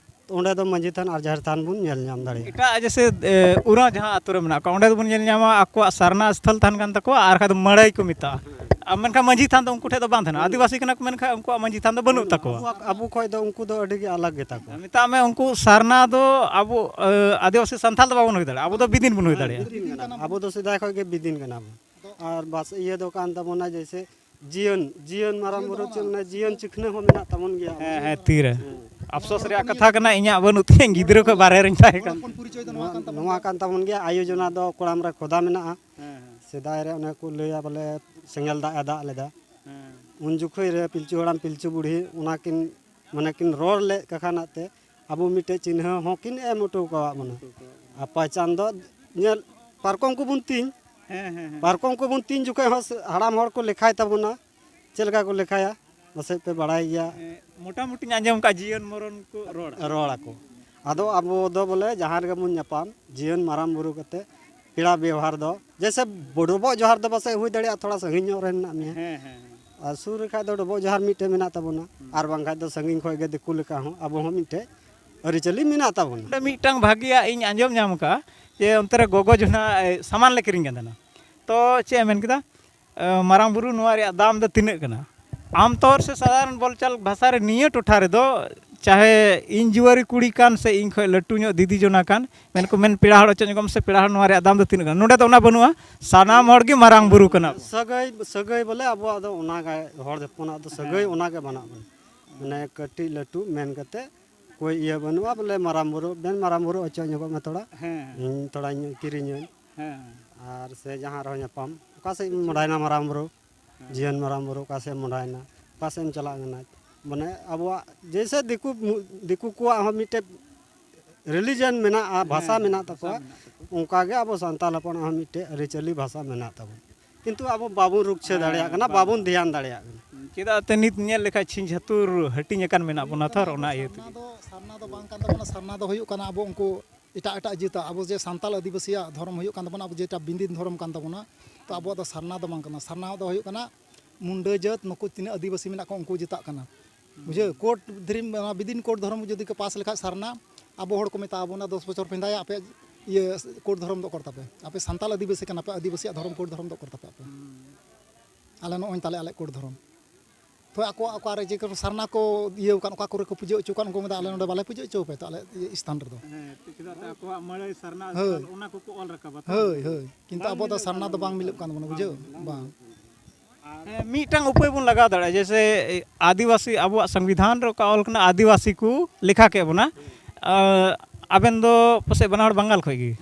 ᱚᱸᱰᱮ ᱫᱚ ᱢᱟᱹᱡᱷᱤ ᱛᱷᱟᱱ ᱟᱨ ᱡᱟᱦᱮᱨ ᱛᱷᱟᱱ ᱵᱚᱱ ᱧᱮᱞ ᱧᱟᱢ ᱫᱟᱲᱮᱭᱟᱜᱼᱟ᱾ ᱮᱴᱟᱜ ᱡᱮᱥᱮ, ᱮ, ᱩᱨᱟᱸ ᱡᱟᱦᱟᱸ ᱟᱛᱳ ᱨᱮ ᱢᱮᱱᱟᱜ ᱠᱚᱣᱟ, ᱚᱸᱰᱮ ᱫᱚᱵᱚᱱ ᱧᱮᱞ ᱧᱟᱢᱟ ᱟᱠᱚᱣᱟᱜ ᱥᱟᱨᱱᱟ ᱥᱛᱷᱚᱞ ᱛᱟᱦᱮᱱ ᱠᱟᱱ ᱛᱟᱠᱚᱣᱟ, ᱟᱨ ᱠᱷᱟᱡ ᱫᱚ ᱢᱟᱹᱲᱟᱹᱭ ᱠᱚ ᱢᱮᱛᱟᱜᱼᱟ᱾ ᱟᱨ ᱢᱮᱱᱠᱷᱟᱱ ᱢᱟᱹᱡᱷᱤ ᱛᱷᱟᱱ ᱫᱚ ᱩᱱᱠᱩ ᱴᱷᱮᱡ ᱫᱚ ᱵᱟᱝ ᱛᱟᱦᱮᱱᱟ, ᱟᱹᱫᱤᱵᱟᱹᱥᱤ ᱠᱟᱱᱟ ᱠᱚ, ᱢᱮᱱᱠᱷᱟᱱ ᱩᱱᱠᱩᱣᱟᱜ ᱢᱟᱹᱡᱷᱤ ᱛᱷᱟᱱ ᱫᱚ ᱵᱟᱹᱱᱩᱜ ᱛᱟᱠᱚᱣᱟ᱾ ᱟᱵᱚ, ᱟᱵᱚ ᱠᱷᱚᱡ ᱫᱚ ᱩᱱᱠᱩ ᱫᱚ ᱟᱹᱰᱤ ᱜᱮ ᱟᱞᱟᱜᱽ ᱜᱮᱛᱟ ᱠᱚᱣᱟ᱾ ᱢᱮᱛᱟᱜ ᱢᱮ, ᱩᱱᱠᱩ ᱥᱟᱨᱱᱟ ᱫᱚ ᱟᱵᱚ, ᱮ, ᱟᱹᱫᱤᱵᱟᱹᱥᱤ ᱥᱟᱱᱛᱟᱞ ᱫᱚ ᱵᱟᱵᱚᱱ ᱦᱩᱭ ᱫᱟᱲᱮᱭᱟᱜᱼᱟ, ᱟᱵᱚ ᱫᱚ ᱵᱤᱫᱤᱱ ᱵᱚᱱ ᱦᱩᱭ ᱫᱟᱲᱮᱭᱟᱜᱼᱟ᱾ ᱵᱤᱫᱤᱱ ᱠᱟᱱᱟ᱾ ᱟᱵᱚ ᱫᱚ ᱥᱮᱫᱟᱭ ᱠᱷᱚᱡ ᱜᱮ ᱵᱤᱫᱤᱱ ᱠᱟᱱᱟ ᱵᱚᱱ᱾ ᱟᱨ ᱵᱟᱥ ᱤᱭᱟᱹ ᱫᱚ ᱠᱟᱱ ᱛᱟᱵᱚᱱᱟ, ᱡᱮᱭᱥᱮ ᱡᱤᱭᱚᱱ, ᱡᱤᱭᱚᱱ ᱢᱟᱨᱟᱝ ᱵᱩᱨᱩ ᱪᱮᱫ ᱢᱮᱱᱟ, ᱡᱤᱭᱚᱱ ᱪᱤᱠᱷᱱᱟᱹ ᱦᱚᱸ ᱢᱮᱱᱟᱜ ᱛᱟᱵᱚᱱ ᱜᱮᱭᱟ᱾ ᱦᱮᱸ, ᱦᱮᱸ, ᱛᱤᱨᱮ᱾ ᱦᱮᱸ᱾ ᱟᱯᱥᱳᱥ ᱨᱮᱭᱟᱜ ᱠᱟᱛᱷᱟ ᱠᱟᱱᱟ, ᱤᱧᱟᱹᱜ ᱵᱟᱹᱱᱩᱜ ᱛᱤᱧᱟᱹ, ᱜᱤᱫᱽᱨᱟᱹ ᱠᱷᱚᱱ ᱵᱟᱨᱦᱮ ᱨᱮᱧ ᱛᱟᱦᱮᱸ ᱠᱟᱱᱟ᱾ ᱱᱚᱣᱟ, ᱱᱚᱣᱟ ᱠᱟᱱ ᱛᱟᱵᱚᱱ ᱜᱮᱭᱟ, ᱟᱭᱳ ᱡᱚᱱᱟ ᱫᱚ ᱠᱚᱲᱟᱢ ᱨᱮ ᱠᱷᱚᱫᱟ ᱢᱮᱱᱟᱜᱼᱟ᱾ ᱦᱮᱸ, ᱦᱮᱸ᱾ ᱥᱮᱫᱟᱭ ᱨᱮ ᱚᱱᱮ ᱠᱚ ᱞᱟᱹᱭᱟ ᱵᱚᱞᱮ ᱥᱮᱸᱜᱮᱞ ᱫᱟᱜ ᱮ ᱫᱟᱜ ᱞᱮᱫᱟ᱾ ᱦᱮᱸ᱾ ᱩᱱ ᱡᱚᱠᱷᱚᱡ ᱨᱮ ᱯᱤᱞᱪᱩ ᱦᱟᱲᱟᱢ ᱯᱤᱞᱪᱩ ᱵᱩᱲᱦᱤ ᱚᱱᱟ ᱠᱤᱱ, ᱢᱟᱱᱮ ᱠᱤᱱ ᱨᱚᱲ ᱞᱮᱫ ᱠᱟᱠᱷᱟᱱᱟᱜ ᱛᱮ ᱟᱵᱚ ᱢᱤᱫᱴᱮᱡ ᱪᱤᱱᱦᱟᱹ ᱦᱚᱸ ᱠᱤᱱ ᱮᱢ ᱦᱚᱴᱚ ᱟᱠᱟᱣᱟᱫ ᱵᱚᱱᱟ᱾ ᱟᱨ ᱯᱟᱭᱪᱟᱱ ᱫᱚ ᱧᱮᱞ, ᱯᱟᱨᱠᱚᱢ ᱠᱚᱵᱚᱱ ᱛᱤᱧ, ᱦᱮᱸ, ᱦᱮᱸ, ᱦᱮᱸ᱾ ᱯᱟᱨᱠᱚᱢ ᱠᱚᱵᱚᱱ ᱛᱤᱧ ᱡᱚᱠᱷᱚᱡ ᱦᱚᱸ ᱥᱮ-, ᱦᱟᱲᱟᱢ ᱦᱚᱲ ᱠᱚ ᱞᱮᱠᱷᱟᱭ ᱛᱟᱵᱚᱱᱟ᱾ ᱪᱮᱫ ᱞᱮᱠᱟ ᱠᱚ ᱞᱮᱠᱷᱟᱭᱟ, ᱯᱟᱥᱮᱡ ᱯᱮ ᱵᱟᱲᱟᱭ ᱜᱮᱭᱟ᱾ ᱦᱮᱸ, ᱢᱚᱴᱟᱢᱩᱴᱤᱧ ᱟᱸᱡᱚᱢ ᱠᱟᱜᱼᱟ, ᱡᱤᱭᱚᱱ ᱢᱚᱨᱚᱱ ᱠᱚ ᱨᱚᱲᱟ᱾ ᱨᱚᱲ ᱟᱠᱚ᱾ ᱟᱫᱚ ᱟᱵᱚ ᱫᱚ ᱵᱚᱞᱮ ᱡᱟᱦᱟᱸ ᱨᱮᱜᱮ ᱵᱚᱱ ᱧᱟᱯᱟᱢ, ᱡᱤᱭᱚᱱ ᱢᱟᱨᱟᱝ ᱵᱩᱨᱩ ᱠᱟᱛᱮ ᱯᱮᱲᱟ ᱵᱮᱣᱦᱟᱨ ᱫᱚ, ᱡᱮᱭᱥᱮ ᱰᱚᱵᱚᱜ ᱡᱚᱦᱟᱨ ᱫᱚ ᱯᱟᱥᱮᱡ ᱦᱩᱭ ᱫᱟᱲᱮᱭᱟᱜᱼᱟ ᱛᱷᱚᱲᱟ ᱥᱟᱺᱜᱤᱧ ᱧᱚᱜ ᱨᱮ ᱢᱮᱱᱟᱜ ᱢᱮᱭᱟ᱾ ᱦᱮᱸ, ᱦᱮᱸ, ᱦᱮᱸ᱾ ᱟᱨ ᱥᱩᱨ ᱨᱮ ᱠᱷᱟᱡ ᱫᱚ ᱰᱚᱵᱚᱜ ᱡᱚᱦᱟᱨ ᱢᱤᱫᱴᱮᱡ ᱢᱮᱱᱟᱜ ᱛᱟᱵᱚᱱᱟ᱾ ᱦᱩᱸ᱾ ᱟᱨ ᱵᱟᱝᱠᱷᱟᱡ ᱫᱚ ᱥᱟᱺᱜᱤᱧ ᱠᱷᱚᱡ ᱜᱮ ᱫᱤᱠᱩ ᱞᱮᱠᱟ ᱦᱚᱸ ᱟᱵᱚ ᱦᱚᱸ ᱢᱤᱫᱴᱮᱡ ᱟᱹᱨᱤᱪᱟᱹᱞᱤ ᱢᱮᱱᱟᱜ ᱛᱟᱵᱚᱱᱟ᱾ ᱚᱸᱰᱮ ᱢᱤᱫᱴᱟᱝ ᱵᱷᱟᱹᱜᱤᱭᱟᱜ ᱤᱧ ᱟᱸᱡᱚᱢ ᱧᱟᱢ ᱠᱟᱜᱼᱟ ᱡᱮ ᱚᱱᱛᱮ ᱨᱮ ᱜᱚᱜᱚ ᱡᱚᱱᱟ, ᱮ, ᱥᱟᱢᱟᱱ ᱞᱮ ᱠᱤᱨᱤᱧ ᱠᱟᱱ ᱛᱟᱦᱮᱱᱟ᱾ ᱛᱚ ᱪᱮᱫ ᱮ ᱢᱮᱱ ᱠᱮᱫᱟ? ᱮ, ᱢᱟᱨᱟᱝ ᱵᱩᱨᱩ, ᱱᱚᱣᱟ ᱨᱮᱭᱟᱜ ᱫᱟᱢ ᱫᱚ ᱛᱤᱱᱟᱹᱜ ᱠᱟᱱᱟ? ᱟᱢ ᱛᱚᱨ ᱥᱮ ᱥᱟᱫᱷᱟᱨᱚᱱ ᱵᱚᱞᱪᱟᱞ ᱵᱷᱟᱥᱟ ᱨᱮ ᱱᱤᱭᱟᱹ ᱴᱚᱴᱷᱟ ᱨᱮᱫᱚ ᱪᱟᱦᱮ ᱤᱧ ᱡᱩᱣᱟᱹᱨᱤ ᱠᱩᱲᱤ ᱠᱟᱱ ᱥᱮ ᱤᱧ ᱠᱷᱚᱡ ᱞᱟᱹᱴᱩ ᱧᱚᱜ ᱫᱤᱫᱤ ᱡᱚᱱᱟ ᱠᱟᱱ, ᱢᱮᱱ ᱠᱚ ᱢᱮᱱ, "ᱯᱮᱲᱟ ᱦᱚᱲ ᱚᱪᱚᱜ ᱧᱚᱜᱚᱜ ᱢᱮ ᱥᱮ ᱯᱮᱲᱟ ᱦᱚᱲ, ᱱᱚᱣᱟ ᱨᱮᱭᱟᱜ ᱫᱟᱢ ᱫᱚ ᱛᱤᱱᱟᱹᱜ ᱠᱟᱱᱟ?" ᱱᱚᱰᱮ ᱫᱚ ᱚᱱᱟ ᱵᱟᱹᱱᱩᱜᱼᱟ, ᱥᱟᱱᱟᱢ ᱦᱚᱲ ᱜᱮ ᱢᱟᱨᱟᱝ ᱵᱩᱨᱩ ᱠᱟᱱᱟ᱾ ᱥᱟᱹᱜᱟᱹᱭ, ᱥᱟᱹᱜᱟᱹᱭ ᱵᱚᱞᱮ ᱟᱵᱚᱣᱟᱜ ᱫᱚ ᱚᱱᱟ ᱜᱮ, ᱦᱚᱲ ᱦᱚᱯᱚᱱᱟᱜ ᱫᱚ ᱥᱟᱹᱜᱟᱹᱭ ᱦᱮᱸ᱾ ᱚᱱᱟ ᱜᱮ ᱵᱟᱱᱟᱜ ᱵᱚᱱᱟ᱾ ᱢᱟᱱᱮ ᱠᱟᱹᱴᱤᱡ ᱞᱟᱹᱴᱩ ᱢᱮᱱ ᱠᱟᱛᱮ ᱠᱚᱭ ᱤᱭᱟᱹ ᱵᱟᱹᱱᱩᱜᱼᱟ, ᱵᱚᱞᱮ ᱢᱟᱨᱟᱝ ᱵᱩᱨᱩ, ᱢᱮᱱ ᱢᱟᱨᱟᱝ ᱵᱩᱨᱩ ᱚᱪᱚᱜ ᱧᱚᱜᱚᱜ ᱢᱮ ᱛᱷᱚᱲᱟ᱾ ᱦᱮᱸ᱾ ᱤᱧ ᱛᱷᱚᱲᱟᱧ ᱠᱤᱨᱤᱧᱟᱹᱧ᱾ ᱦᱮᱸ᱾ ᱟᱨ ᱥᱮ ᱡᱟᱦᱟᱸ ᱨᱮᱦᱚᱸ ᱧᱟᱯᱟᱢ, ᱚᱠᱟ ᱥᱮᱫ ᱮᱢ ᱢᱚᱰᱟᱭᱮᱱᱟ ᱢᱟᱨᱟᱝ ᱵᱩᱨᱩ? ᱦᱮᱸ᱾ ᱡᱤᱭᱚᱱ ᱢᱟᱨᱟᱝ ᱵᱩᱨᱩ ᱚᱠᱟ ᱥᱮᱫ ᱮᱢ ᱢᱚᱰᱟᱭᱮᱱᱟ? ᱚᱠᱟ ᱥᱮᱫ ᱮᱢ ᱪᱟᱞᱟᱜ ᱠᱟᱱᱟ? ᱢᱟᱱᱮ ᱟᱵᱚᱣᱟᱜ ᱡᱮᱭᱥᱮ ᱫᱤᱠᱩ, ᱫᱤᱠᱩ ᱠᱚᱣᱟᱜ ᱦᱚᱸ ᱢᱤᱫᱴᱮᱡ ᱨᱤᱞᱤᱡᱚᱱ ᱢᱮᱱᱟᱜᱼᱟ, ᱵᱷᱟᱥᱟ ᱦᱮᱸ, ᱢᱮᱱᱟᱜ ᱵᱷᱟᱥᱟ ᱛᱟᱠᱚᱣᱟ, ᱢᱮᱱᱟᱜ ᱛᱟᱠᱚᱣᱟ᱾ ᱚᱱᱠᱟ ᱜᱮ ᱟᱵᱚ ᱥᱟᱱᱛᱟᱲ ᱦᱚᱯᱚᱱᱟᱜ ᱦᱚᱸ ᱢᱤᱫᱴᱮᱡ ᱟᱹᱨᱤᱪᱟᱹᱞᱤ ᱵᱷᱟᱥᱟ ᱢᱮᱱᱟᱜ ᱛᱟᱵᱚᱱᱟ᱾ ᱠᱤᱱᱛᱩ ᱟᱵᱚ ᱵᱟᱵᱚᱱ ᱨᱩᱠᱷᱤᱭᱟᱹ ᱦᱮᱸ, ᱫᱟᱲᱮᱭᱟᱜ ᱠᱟᱱᱟ, ᱵᱟᱝ᱾ ᱵᱟᱵᱚᱱ ᱫᱷᱮᱭᱟᱱ ᱫᱟᱲᱮᱭᱟᱜ ᱠᱟᱱᱟ᱾ ᱪᱮᱫᱟᱜ ᱛᱮ ᱱᱤᱛ ᱧᱮᱞ ᱞᱮᱠᱷᱟᱡ ᱪᱷᱤᱝ ᱪᱷᱟᱹᱛᱩᱨ ᱦᱟᱹᱴᱤᱧ ᱟᱠᱟᱱ ᱢᱮᱱᱟᱜ ᱵᱚᱱᱟ ᱛᱷᱚᱨ, ᱚᱱᱟ ᱤᱭᱟᱹ ᱥᱟᱨᱱᱟ ᱛᱮᱜᱮ᱾ ᱫᱚ, ᱥᱟᱨᱱᱟ ᱫᱚ ᱵᱟᱝ ᱠᱟᱱ ᱛᱟᱵᱚᱱᱟ, ᱥᱟᱨᱱᱟ ᱫᱚ ᱦᱩᱭᱩᱜ ᱠᱟᱱᱟ ᱟᱵᱚ ᱩᱱᱠᱩ ᱮᱴᱟᱜ ᱮᱴᱟᱜ ᱡᱟᱹᱛᱟᱜ, ᱟᱵᱚ ᱡᱮ ᱥᱟᱱᱛᱟᱲ ᱟᱹᱫᱤᱵᱟᱹᱥᱤᱭᱟᱜ ᱫᱷᱚᱨᱚᱢ ᱦᱩᱭᱩᱜ ᱠᱟᱱ ᱛᱟᱵᱚᱱᱟ, ᱟᱵᱚ ᱡᱮᱴᱟ ᱵᱤᱱᱫᱤᱱ ᱫᱷᱚᱨᱚᱢ ᱠᱟᱱ ᱛᱟᱵᱚᱱᱟ, ᱛᱚ ᱟᱵᱚᱣᱟᱜ ᱫᱚ ᱥᱟᱨᱱᱟ ᱫᱚ ᱵᱟᱝ ᱠᱟᱱᱟ᱾ ᱥᱟᱨᱱᱟ ᱫᱚ ᱦᱩᱭᱩᱜ ᱠᱟᱱᱟ ᱢᱩᱱᱰᱟᱹ ᱡᱟᱹᱛ, ᱱᱩᱠᱩ ᱛᱤᱱᱟᱹᱜ ᱟᱹᱫᱤᱵᱟᱹᱥᱤ ᱢᱮᱱᱟᱜ ᱠᱚᱣᱟ ᱩᱱᱠᱩ ᱡᱟᱹᱛᱟᱜ ᱠᱟᱱᱟ᱾ ᱵᱩᱡᱷᱟᱹᱣ? ᱠᱳᱰ ᱫᱷᱚᱨᱚᱢ, ᱚᱱᱟ ᱵᱤᱫᱤᱱ ᱠᱳᱰ ᱫᱷᱚᱨᱚᱢ ᱡᱩᱫᱤ ᱠᱚ ᱯᱟᱥ ᱞᱮᱠᱷᱟᱡ ᱥᱟᱨᱱᱟ, ᱟᱵᱚ ᱦᱚᱲ ᱠᱚ ᱢᱮᱛᱟ ᱵᱚᱱᱟ, "ᱫᱚᱥ ᱵᱚᱪᱷᱚᱨ ᱯᱮ ᱦᱮᱸᱫᱟᱭᱟ, ᱟᱯᱮ ᱤᱭᱟᱹ ᱠᱳᱰ ᱫᱷᱚᱨᱚᱢ ᱫᱚ ᱚᱠᱚᱨ ᱛᱟᱯᱮ? ᱟᱯᱮ ᱥᱟᱱᱛᱟᱲ ᱟᱹᱫᱤᱵᱟᱹᱥᱤ ᱠᱟᱱᱟ ᱯᱮ, ᱟᱹᱫᱤᱵᱟᱹᱥᱤᱭᱟᱜ ᱫᱷᱚᱨᱚᱢ ᱠᱳᱰ ᱫᱷᱚᱨᱚᱢ ᱫᱚ ᱚᱠᱚᱨ ᱛᱟᱯᱮ ᱟᱯᱮ?" ᱟᱞᱮ ᱱᱚᱜᱼᱚᱭ ᱛᱟᱞᱮ ᱟᱞᱮ ᱠᱳᱰ ᱫᱷᱚᱨᱚᱢ᱾ ᱛᱚ ᱟᱠᱚ, ᱚᱠᱟᱨᱮ ᱡᱮ ᱠᱚ ᱥᱟᱨᱱᱟ ᱠᱚ ᱤᱭᱟᱹ ᱟᱠᱟᱱ, ᱚᱠᱟ ᱠᱚᱨᱮ ᱠᱚ ᱯᱩᱡᱟᱹ ᱦᱚᱪᱚ ᱟᱠᱟᱱ, ᱩᱱᱠᱩ ᱢᱮᱛᱟ, "ᱟᱞᱮ ᱱᱚᱰᱮ ᱵᱟᱞᱮ ᱯᱩᱡᱟᱹ ᱦᱚᱪᱚ ᱟᱯᱮ ᱛᱚ, ᱟᱞᱮ ᱤᱭᱟᱹ ᱥᱛᱷᱟᱱ ᱨᱮᱫᱚ᱾ ᱦᱮᱸ, ᱪᱮᱫᱟᱜ ᱥᱮ ᱟᱠᱚᱣᱟᱜ ᱢᱟᱹᱲᱟᱹᱭ ᱥᱟᱨᱱᱟ ᱦᱳᱭ᱾ ᱚᱱᱟ ᱠᱚᱠᱚ ᱚᱞ ᱨᱟᱠᱟᱵᱟ ᱛᱚ᱾ ᱦᱳᱭ, ᱦᱳᱭ᱾ ᱠᱤᱱᱛᱩ ᱵᱟᱝ ᱟᱵᱚ ᱫᱚ ᱢᱤᱞᱟᱹᱜ ᱥᱟᱨᱱᱟ ᱠᱟᱱ ᱫᱚ ᱵᱟᱝ ᱛᱟᱵᱚᱱᱟ᱾ ᱢᱤᱞᱟᱹᱜ ᱠᱟᱱ ᱛᱟᱵᱚᱱᱟ, ᱵᱟᱝ ᱵᱩᱡᱷᱟᱹᱣ? ᱢᱤᱞᱟᱹᱜ ᱠᱟᱱᱟ᱾ ᱵᱟᱝ᱾ ᱦᱮᱸ, ᱢᱤᱫᱴᱟᱝ ᱩᱯᱟᱹᱭ ᱵᱚᱱ ᱞᱟᱜᱟᱣ ᱫᱟᱲᱮᱭᱟᱜᱼᱟ, ᱡᱮᱭᱥᱮ, ᱮ, ᱟᱹᱫᱤᱵᱟᱹᱥᱤ, ᱟᱵᱚᱣᱟᱜ ᱥᱚᱝᱵᱤᱫᱷᱟᱱ ᱨᱮ ᱚᱠᱟ ᱚᱞ ᱠᱟᱱᱟ, ᱟᱹᱫᱤᱵᱟᱹᱥᱤ ᱠᱚ ᱞᱮᱠᱷᱟ ᱠᱮᱫ ᱵᱚᱱᱟ᱾ ᱟ, ᱟᱵᱮᱱ ᱫᱚ ᱯᱟᱥᱮᱡ ᱵᱟᱱᱟ ᱦᱚᱲ ᱵᱟᱝᱜᱟᱞ ᱠᱷᱚᱱ ᱜᱮ?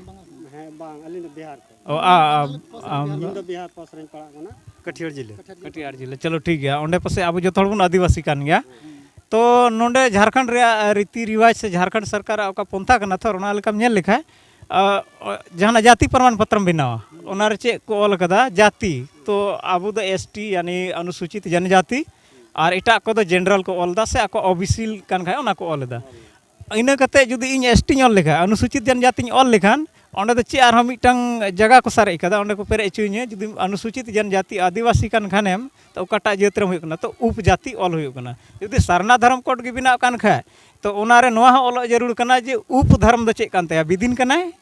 ᱦᱮᱸ, ᱵᱟᱝ, ᱟᱹᱞᱤᱧ ᱫᱚ ᱵᱤᱦᱟᱨ ᱠᱷᱚᱱ᱾ ᱚ, ᱟ, ᱟ, ᱟᱢ ᱫᱚ? ᱤᱧ ᱫᱚ ᱵᱤᱦᱟᱨ ᱯᱟᱥ ᱨᱮᱧ ᱯᱟᱲᱟᱜ ᱠᱟᱱᱟ, ᱠᱟᱹᱴᱷᱤᱭᱟᱹᱲ ᱡᱤᱞᱟᱹ᱾ ᱠᱟᱹᱴᱷᱤᱭᱟᱹᱲ ᱡᱤᱞᱟᱹ, ᱪᱚᱞᱚ ᱴᱷᱤᱠ ᱜᱮᱭᱟ, ᱚᱸᱰᱮ ᱯᱟᱥᱮᱡ ᱟᱵᱚ ᱡᱚᱛᱚ ᱦᱚᱲ ᱵᱚᱱ ᱟᱹᱫᱤᱵᱟᱹᱥᱤ ᱠᱟᱱ ᱜᱮᱭᱟ᱾ ᱛᱚ ᱱᱚᱰᱮ ᱡᱷᱟᱲᱠᱷᱚᱸᱰ ᱨᱮᱭᱟᱜ ᱨᱤᱛᱤ ᱨᱤᱣᱟᱡᱽ ᱥᱮ ᱡᱷᱟᱲᱠᱷᱚᱸᱰ ᱥᱚᱨᱠᱟᱨᱟᱜ ᱚᱠᱟ ᱯᱚᱱᱛᱷᱟ ᱠᱟᱱᱟ ᱛᱷᱚᱨ, ᱚᱱᱟ ᱞᱮᱠᱟᱢ ᱧᱮᱞ ᱞᱮᱠᱷᱟᱡ, ᱟ, ᱡᱟᱦᱟᱱᱟᱜ ᱡᱟᱹᱛᱤ ᱯᱨᱚᱢᱟᱱ ᱯᱚᱛᱨᱚᱢ ᱵᱮᱱᱟᱣᱟ, ᱚᱱᱟᱨᱮ ᱪᱮᱫ ᱠᱚ ᱚᱞ ᱠᱟᱫᱟ? ᱡᱟᱹᱛᱤ᱾ ᱛᱚ ᱟᱵᱚ ᱫᱚ ᱮᱥ ᱴᱤ, ᱭᱟᱱᱤ ᱚᱱᱩᱥᱩᱪᱤᱛ ᱡᱚᱱᱡᱟᱛᱤ, ᱟᱨ ᱮᱴᱟᱜ ᱠᱚᱫᱚ ᱡᱮᱱᱟᱨᱮᱞ ᱠᱚ ᱚᱞ ᱮᱫᱟ, ᱥᱮ ᱟᱠᱚ ᱳ ᱵᱤ ᱥᱤ ᱠᱟᱱ ᱠᱷᱟᱡ ᱚᱱᱟ ᱠᱚ ᱚᱞ ᱮᱫᱟ᱾ ᱤᱱᱟᱹ ᱠᱟᱛᱮ ᱡᱩᱫᱤ ᱤᱧ ᱮᱥ ᱴᱤᱧ ᱚᱞ ᱞᱮᱠᱷᱟᱡ, ᱚᱱᱩᱥᱩᱪᱤᱛ ᱡᱚᱱᱡᱟᱛᱤᱧ ᱚᱞ ᱞᱮᱠᱷᱟᱱ, ᱚᱸᱰᱮ ᱫᱚ ᱪᱮᱫ ᱟᱨᱦᱚᱸ ᱢᱤᱫᱴᱟᱝ ᱡᱟᱭᱜᱟ ᱠᱚ ᱥᱟᱨᱮᱡ ᱠᱟᱫᱟ, ᱚᱸᱰᱮ ᱠᱚ ᱯᱮᱨᱮᱡ ᱦᱚᱪᱚᱭᱤᱧᱟᱹ? ᱡᱩᱫᱤ ᱚᱱᱩᱥᱩᱪᱤᱛ ᱡᱚᱱᱡᱟᱛᱤ ᱟᱹᱫᱤᱵᱟᱹᱥᱤ ᱠᱟᱱ ᱠᱷᱟᱱᱮᱢ, ᱛᱚ ᱚᱠᱟᱴᱟᱜ ᱡᱟᱹᱛ ᱨᱮᱢ ᱦᱩᱭᱩᱜ ᱠᱟᱱᱟ, ᱛᱚ ᱩᱯᱡᱟᱹᱛᱤ ᱚᱞ ᱦᱩᱭᱩᱜ ᱠᱟᱱᱟ᱾ ᱡᱩᱫᱤ ᱥᱟᱨᱱᱟ ᱫᱷᱚᱨᱚᱢ ᱠᱳᱰ ᱜᱮ ᱵᱮᱱᱟᱣ ᱠᱟᱱ ᱠᱷᱟᱡ, ᱛᱚ ᱚᱱᱟᱨᱮ ᱱᱚᱣᱟ ᱦᱚᱸ ᱚᱞᱚᱜ ᱡᱟᱹᱨᱩᱲ ᱠᱟᱱᱟ ᱡᱮ ᱩᱯ ᱫᱷᱚᱨᱚᱢ ᱫᱚ ᱪᱮᱫ ᱠᱟᱱ ᱛᱟᱭᱟ, ᱵᱤᱫᱤᱱ ᱠᱟᱱᱟᱭ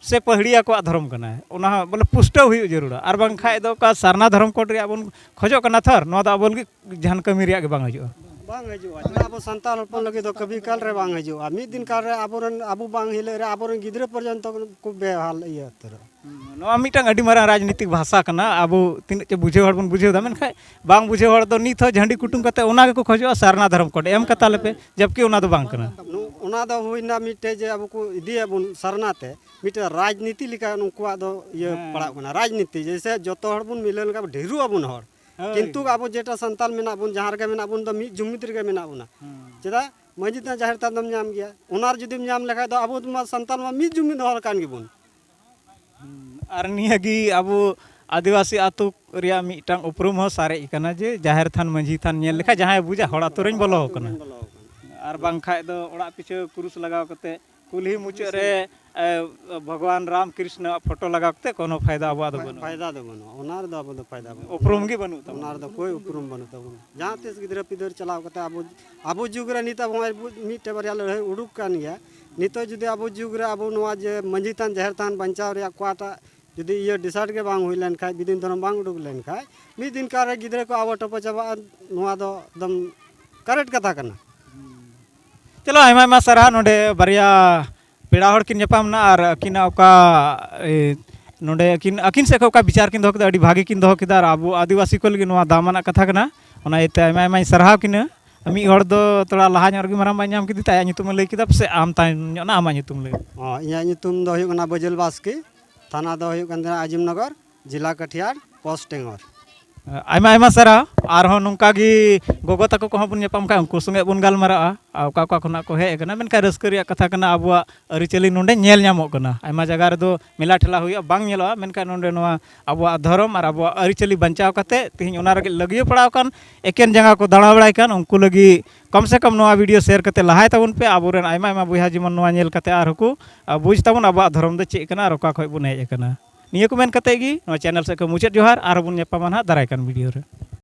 ᱥᱮ ᱯᱟᱹᱦᱲᱤᱭᱟ ᱠᱚᱣᱟᱜ ᱫᱷᱚᱨᱚᱢ ᱠᱟᱱᱟᱭ, ᱚᱱᱟ ᱦᱚᱸ ᱵᱚᱞᱮ ᱯᱩᱥᱴᱟᱹᱣ ᱦᱩᱭᱩᱜ ᱡᱟᱹᱨᱩᱲᱟ᱾ ᱟᱨ ᱵᱟᱝᱠᱷᱟᱡ ᱫᱚ ᱚᱠᱟ ᱥᱟᱨᱱᱟ ᱫᱷᱚᱨᱚᱢ ᱠᱳᱰ ᱨᱮᱭᱟᱜ ᱵᱚᱱ ᱠᱷᱚᱡᱚᱜ ᱠᱟᱱᱟ ᱛᱷᱚᱨ, ᱱᱚᱣᱟ ᱫᱚ ᱟᱵᱚ ᱞᱟᱹᱜᱤᱫ ᱡᱟᱦᱟᱱ ᱠᱟᱹᱢᱤ ᱨᱮᱭᱟᱜ ᱜᱮ ᱵᱟᱝ ᱦᱤᱡᱩᱜᱼᱟ᱾ ᱵᱟᱝ ᱦᱤᱡᱩᱜᱼᱟ᱾ ᱟᱵᱚ ᱥᱟᱱᱛᱟᱲ ᱦᱚᱯᱚᱱ ᱞᱟᱹᱜᱤᱫ ᱫᱚ ᱠᱟᱹᱢᱤ ᱠᱟᱞ ᱨᱮ ᱵᱟᱝ ᱦᱤᱡᱩᱜᱼᱟ᱾ ᱢᱤᱫ ᱫᱤᱱ ᱠᱟᱞ ᱨᱮ ᱟᱵᱚᱨᱮᱱ, ᱟᱵᱚ ᱵᱟᱝ ᱦᱤᱞᱟᱹᱜ ᱨᱮ ᱟᱵᱚᱨᱮᱱ ᱜᱤᱫᱽᱨᱟᱹ ᱯᱚᱨᱡᱚᱱᱛᱚ ᱠᱚ ᱵᱮᱦᱟᱞ ᱤᱭᱟᱹ ᱩᱛᱟᱹᱨᱚᱜᱼᱟ᱾ ᱱᱚᱣᱟ ᱢᱤᱫᱴᱟᱝ ᱟᱹᱰᱤ ᱢᱟᱨᱟᱝ ᱨᱟᱡᱽᱱᱤᱛᱤᱠ ᱵᱷᱟᱥᱟ ᱠᱟᱱᱟ᱾ ᱟᱵᱚ ᱛᱤᱱᱟᱹᱜ ᱪᱚ ᱵᱩᱡᱷᱟᱹᱣ ᱦᱚᱲ ᱵᱚᱱ ᱵᱩᱡᱷᱟᱹᱣ ᱮᱫᱟ, ᱢᱮᱱᱠᱷᱟᱱ ᱵᱟᱝ ᱵᱩᱡᱷᱟᱹᱣ ᱦᱚᱲ ᱫᱚ ᱱᱤᱛ ᱦᱚᱸ ᱡᱷᱟᱹᱱᱰᱤ ᱠᱩᱴᱩᱢ ᱠᱟᱛᱮ ᱚᱱᱟ ᱜᱮᱠᱚ ᱠᱷᱚᱡᱚᱜᱼᱟ, "ᱥᱟᱨᱱᱟ ᱫᱷᱚᱨᱚᱢ ᱠᱳᱰ ᱮᱢ ᱠᱟᱛᱟ ᱞᱮᱯᱮ", ᱡᱟᱵᱠᱤ ᱚᱱᱟ ᱫᱚ ᱵᱟᱝ ᱠᱟᱱᱟ᱾ ᱱᱚ-, ᱚᱱᱟ ᱫᱚ ᱦᱩᱭᱱᱟ ᱢᱤᱫᱴᱮᱡ ᱡᱮ ᱟᱵᱚ ᱠᱚ ᱤᱫᱤᱭᱟᱵᱚᱱ ᱥᱟᱨᱱᱟ ᱛᱮ, ᱢᱤᱫᱴᱮᱡ ᱨᱟᱡᱽᱱᱤᱛᱤ ᱞᱮᱠᱟ ᱱᱩᱠᱩᱣᱟᱜ ᱫᱚ ᱤᱭᱟᱹ ᱦᱮᱸ᱾ ᱯᱟᱲᱟᱜ ᱠᱟᱱᱟ᱾ ᱨᱟᱡᱽᱱᱤᱛᱤ ᱡᱮᱭᱥᱮ ᱡᱚᱛᱚ ᱦᱚᱲ ᱵᱚᱱ ᱢᱤᱞᱟᱹᱣ ᱞᱮᱱᱠᱷᱟᱱ ᱰᱷᱮᱨᱚᱜ ᱟᱵᱚᱱ ᱦᱚᱲ, ᱠᱤᱱᱛᱩ ᱟᱵᱚ ᱡᱮᱴᱟ ᱥᱟᱱᱛᱟᱞ ᱢᱮᱱᱟᱜ ᱵᱚᱱ, ᱡᱟᱦᱟᱸ ᱨᱮᱜᱮ ᱢᱮᱱᱟᱜ ᱵᱚᱱ, ᱫᱚ ᱢᱤᱫ ᱡᱩᱢᱤᱫ ᱨᱮᱜᱮ ᱢᱮᱱᱟᱜ ᱵᱚᱱᱟ᱾ ᱪᱮᱫᱟᱜ? ᱢᱟᱹᱡᱷᱤ ᱛᱷᱟᱱ, ᱡᱟᱦᱮᱨ ᱛᱷᱟᱱ ᱫᱚᱢ ᱧᱟᱢ ᱜᱮᱭᱟ, ᱚᱱᱟ ᱨᱮ ᱡᱩᱫᱤᱢ ᱧᱟᱢ ᱞᱮᱠᱷᱟᱡ ᱫᱚ ᱟᱵᱚ ᱢᱟ ᱥᱟᱱᱛᱟᱞ ᱢᱟ ᱢᱤᱫ ᱡᱩᱢᱤᱫ ᱦᱚᱲ ᱠᱟᱱ ᱜᱮᱵᱚᱱ᱾ ᱟᱨ ᱱᱤᱭᱟᱹ ᱜᱮ ᱟᱵᱚ ᱟᱹᱫᱤᱵᱟᱹᱥᱤ ᱟᱹᱛᱩ ᱨᱮᱭᱟᱜ ᱢᱤᱫᱴᱟᱝ ᱩᱯᱨᱩᱢ ᱦᱚᱸ ᱥᱟᱨᱮᱡ ᱠᱟᱱᱟ ᱡᱮ ᱡᱟᱦᱮᱨ ᱛᱷᱟᱱ ᱢᱟᱹᱡᱷᱤ ᱛᱷᱟᱱ ᱧᱮᱞ ᱞᱮᱠᱷᱟᱱ ᱡᱟᱦᱟᱸᱭ ᱵᱩᱡᱟ ᱦᱚᱲ ᱟᱹᱛᱩ ᱨᱮᱧ ᱵᱚᱞᱚ ᱟᱠᱟᱱᱟ᱾ ᱟᱨ ᱵᱟᱝᱠᱷᱟᱡ ᱫᱚ ᱚᱲᱟᱜ ᱯᱤᱪᱷᱟᱹ ᱠᱩᱨᱩᱥ ᱞᱟᱜᱟᱣ ᱠᱟᱛᱮ ᱠᱩᱞᱦᱤ ᱢᱩᱪᱟᱹᱫ ᱨᱮ ᱮ, ᱵᱷᱚᱜᱚᱵᱟᱱ ᱨᱟᱢ ᱠᱨᱤᱥᱱᱚᱣᱟᱜ ᱯᱷᱳᱴᱳ ᱞᱟᱜᱟᱣ ᱠᱟᱛᱮ ᱠᱳᱱᱳ ᱯᱷᱟᱭᱫᱟ ᱟᱵᱚᱣᱟᱜ ᱫᱚ ᱵᱟᱹᱱᱩᱜᱼᱟ᱾ ᱯᱷᱟᱭᱫᱟ ᱫᱚ ᱵᱟᱹᱱᱩᱜᱼᱟ, ᱚᱱᱟ ᱨᱮᱫᱚ ᱟᱵᱚ ᱫᱚ ᱯᱷᱟᱭᱫᱟ ᱵᱟᱹᱱᱩᱜᱼᱟ᱾ ᱩᱯᱨᱩᱢ ᱜᱮ ᱵᱟᱹᱱᱩᱜ ᱛᱟᱵᱚᱱᱟ᱾ ᱚᱱᱟ ᱨᱮᱫᱚ ᱠᱳᱭ ᱩᱯᱨᱩᱢ ᱵᱟᱹᱱᱩᱜ ᱛᱟᱵᱚᱱᱟ᱾ ᱡᱟᱦᱟᱸ ᱛᱤᱥ ᱜᱤᱫᱽᱨᱟᱹ ᱯᱤᱫᱽᱨᱟᱹ ᱪᱟᱞᱟᱣ ᱠᱟᱛᱮ ᱟᱵᱚ, ᱟᱵᱚ ᱡᱩᱜᱽ ᱨᱮ ᱱᱤᱛ ᱟᱵᱚ ᱱᱚᱜᱼᱚᱭ ᱵᱚ-, ᱢᱤᱫᱴᱮᱡ ᱵᱟᱨᱭᱟ ᱞᱟᱹᱲᱦᱟᱹᱭ ᱩᱰᱩᱠ ᱠᱟᱱ ᱜᱮᱭᱟ᱾ ᱱᱤᱛᱚᱜ ᱡᱩᱫᱤ ᱟᱵᱚ ᱡᱩᱜᱽ ᱨᱮ ᱟᱵᱚ ᱱᱚᱣᱟ ᱡᱮ ᱢᱟᱹᱡᱷᱤ ᱛᱷᱟᱱ, ᱡᱟᱦᱮᱨ ᱛᱷᱟᱱ ᱵᱟᱧᱪᱟᱣ ᱨᱮᱭᱟᱜ ᱚᱠᱟᱴᱟᱜ ᱡᱩᱫᱤ ᱤᱭᱟᱹ decide ᱜᱮ ᱵᱟᱝ ᱦᱩᱭ ᱞᱮᱱᱠᱷᱟᱡ, ᱵᱤᱫᱤᱱ ᱫᱷᱚᱨᱚᱢ ᱵᱟᱝ ᱩᱰᱩᱠ ᱞᱮᱱᱠᱷᱟᱡ, ᱢᱤᱫ ᱫᱤᱱ ᱠᱟᱞ ᱨᱮ ᱜᱤᱫᱽᱨᱟᱹ ᱠᱚ ᱟᱵᱚ ᱴᱚᱯᱚ ᱪᱟᱵᱟᱜᱼᱟ᱾ ᱱᱚᱣᱟ ᱫᱚ ᱮᱠᱫᱚᱢ correct ᱠᱟᱛᱷᱟ ᱠᱟᱱᱟ᱾ ᱪᱚᱞᱚ, ᱟᱭᱢᱟ ᱟᱭᱢᱟ ᱥᱟᱨᱦᱟᱣ᱾ ᱱᱚᱰᱮ ᱵᱟᱨᱭᱟ ᱯᱮᱲᱟ ᱦᱚᱲ ᱠᱤᱱ ᱧᱟᱯᱟᱢ ᱮᱱᱟ ᱟᱨ ᱟᱹᱠᱤᱱᱟᱜ ᱚᱠᱟ, ᱮ, ᱱᱚᱰᱮ ᱟᱹᱠᱤᱱ, ᱟᱹᱠᱤᱱ ᱥᱮᱫ ᱠᱷᱚᱱ ᱚᱠᱟ ᱵᱤᱪᱟᱨ ᱠᱤᱱ ᱫᱚᱦᱚ ᱠᱮᱫᱟ, ᱟᱹᱰᱤ ᱵᱷᱟᱹᱜᱤ ᱠᱤᱱ ᱫᱚᱦᱚ ᱠᱮᱫᱟ᱾ ᱟᱨ ᱟᱵᱚ ᱟᱹᱫᱤᱵᱟᱹᱥᱤ ᱠᱚ ᱞᱟᱹᱜᱤᱫ ᱱᱚᱣᱟ ᱫᱟᱢᱟᱱᱟᱜ ᱠᱟᱛᱷᱟ ᱠᱟᱱᱟ, ᱚᱱᱟ ᱤᱭᱟᱹᱛᱮ ᱟᱭᱢᱟ ᱟᱭᱢᱟᱧ ᱥᱟᱨᱦᱟᱣ ᱠᱤᱱᱟ᱾ ᱢᱤᱫ ᱦᱚᱲ ᱫᱚ ᱛᱷᱚᱲᱟ ᱞᱟᱦᱟ ᱧᱚᱜ ᱨᱮᱜᱮ ᱢᱟᱨᱟᱝ ᱵᱟᱭ ᱧᱟᱢ ᱠᱮᱫᱮ ᱛᱮ ᱟᱭᱟᱜ ᱧᱩᱛᱩᱢᱮ ᱞᱟᱹᱭ ᱠᱮᱫᱟ, ᱯᱟᱥᱮᱡ ᱟᱢ ᱛᱟᱭᱚᱢ ᱧᱚᱜ ᱱᱟ, ᱟᱢᱟᱜ ᱧᱩᱛᱩᱢ ᱞᱟᱹᱭ᱾ ᱚ, ᱤᱧᱟᱹᱜ ᱧᱩᱛᱩᱢ ᱫᱚ ᱦᱩᱭᱩᱜ ᱠᱟᱱᱟ ᱵᱟᱹᱡᱟᱹᱞ ᱵᱟᱥᱠᱮ, ᱛᱷᱟᱱᱟ ᱫᱚ ᱦᱩᱭᱩᱜ ᱠᱟᱱ ᱛᱟᱦᱮᱱᱟ ᱟᱡᱤᱢᱱᱚᱜᱚᱨ, ᱡᱮᱞᱟ ᱠᱟᱴᱷᱤᱭᱟᱲ, ᱯᱳᱥᱴ ᱴᱮᱝᱜᱚᱨ᱾ ᱟᱭᱢᱟ ᱟᱭᱢᱟ ᱥᱟᱨᱦᱟᱣ᱾ ᱟᱨᱦᱚᱸ ᱱᱚᱝᱠᱟ ᱜᱮ ᱜᱚᱜᱚ ᱛᱟᱠᱚ ᱠᱚᱦᱚᱸ ᱵᱚᱱ ᱧᱟᱯᱟᱢ ᱠᱷᱟᱱ ᱩᱱᱠᱩ ᱥᱚᱸᱜᱮ ᱵᱚᱱ ᱜᱟᱞᱢᱟᱨᱟᱜᱼᱟ, ᱟᱨ ᱚᱠᱟ ᱚᱠᱟ ᱠᱷᱚᱱᱟᱜ ᱠᱚ ᱦᱮᱡ ᱟᱠᱟᱱᱟ᱾ ᱢᱮᱱᱠᱷᱟᱱ ᱨᱟᱹᱥᱠᱟᱹ ᱨᱮᱭᱟᱜ ᱠᱟᱛᱷᱟ ᱠᱟᱱᱟ, ᱟᱵᱚᱣᱟᱜ ᱟᱹᱨᱤᱪᱟᱹᱞᱤ ᱱᱚᱰᱮ ᱧᱮᱞ ᱧᱟᱢᱚᱜ ᱠᱟᱱᱟ᱾ ᱟᱭᱢᱟ ᱡᱟᱭᱜᱟ ᱨᱮᱫᱚ ᱢᱮᱞᱟ ᱴᱷᱮᱞᱟ ᱦᱩᱭᱩᱜᱼᱟ, ᱵᱟᱝ ᱧᱮᱞᱚᱜᱼᱟ, ᱢᱮᱱᱠᱷᱟᱱ ᱱᱚᱰᱮ ᱱᱚᱣᱟ ᱟᱵᱚᱣᱟᱜ ᱫᱷᱚᱨᱚᱢ ᱟᱨ ᱟᱵᱚᱣᱟᱜ ᱟᱹᱨᱤᱪᱟᱹᱞᱤ ᱵᱟᱧᱪᱟᱣ ᱠᱟᱛᱮ ᱛᱮᱦᱮᱧ ᱚᱱᱟ ᱨᱮᱜᱮ ᱞᱟᱹᱜᱤᱭᱟᱹ ᱯᱟᱲᱟᱣ ᱟᱠᱟᱱ ᱮᱠᱮᱱ ᱡᱟᱸᱜᱟ ᱠᱚ ᱫᱟᱬᱟ ᱵᱟᱲᱟᱭ ᱠᱟᱱ ᱩᱱᱠᱩ ᱞᱟᱹᱜᱤᱫ ᱠᱚᱢ ᱥᱮ ᱠᱚᱢ ᱱᱚᱣᱟ video share ᱠᱟᱛᱮ ᱞᱟᱦᱟᱭ ᱛᱟᱵᱚᱱ ᱯᱮ᱾ ᱟᱵᱚᱨᱮᱱ ᱟᱭᱢᱟ ᱟᱭᱢᱟ ᱵᱚᱭᱦᱟ ᱡᱮᱢᱚᱱ ᱱᱚᱣᱟ ᱧᱮᱞ ᱠᱟᱛᱮ ᱟᱨᱦᱚᱸ ᱠᱚ, ᱟ, ᱵᱩᱡᱽ ᱛᱟᱵᱚᱱ ᱟᱵᱚᱣᱟᱜ ᱫᱷᱚᱨᱚᱢ ᱫᱚ ᱪᱮᱫ ᱠᱟᱱᱟ ᱟᱨ ᱚᱠᱟ ᱠᱷᱚᱱ ᱵᱚᱱ ᱦᱮᱡ ᱟᱠᱟᱱᱟ᱾ ᱱᱤᱭᱟᱹ ᱠᱚ ᱢᱮᱱ ᱠᱟᱛᱮ ᱜᱮ ᱱᱚᱣᱟ channel ᱥᱮᱫ ᱠᱷᱚᱱ ᱢᱩᱪᱟᱹᱫ ᱡᱚᱦᱟᱨ, ᱟᱨᱦᱚᱸ ᱵᱚᱱ ᱧᱟᱯᱟᱢᱟ ᱱᱟᱦᱟᱜ ᱫᱟᱨᱟᱭ ᱠᱟᱱ video ᱨᱮ᱾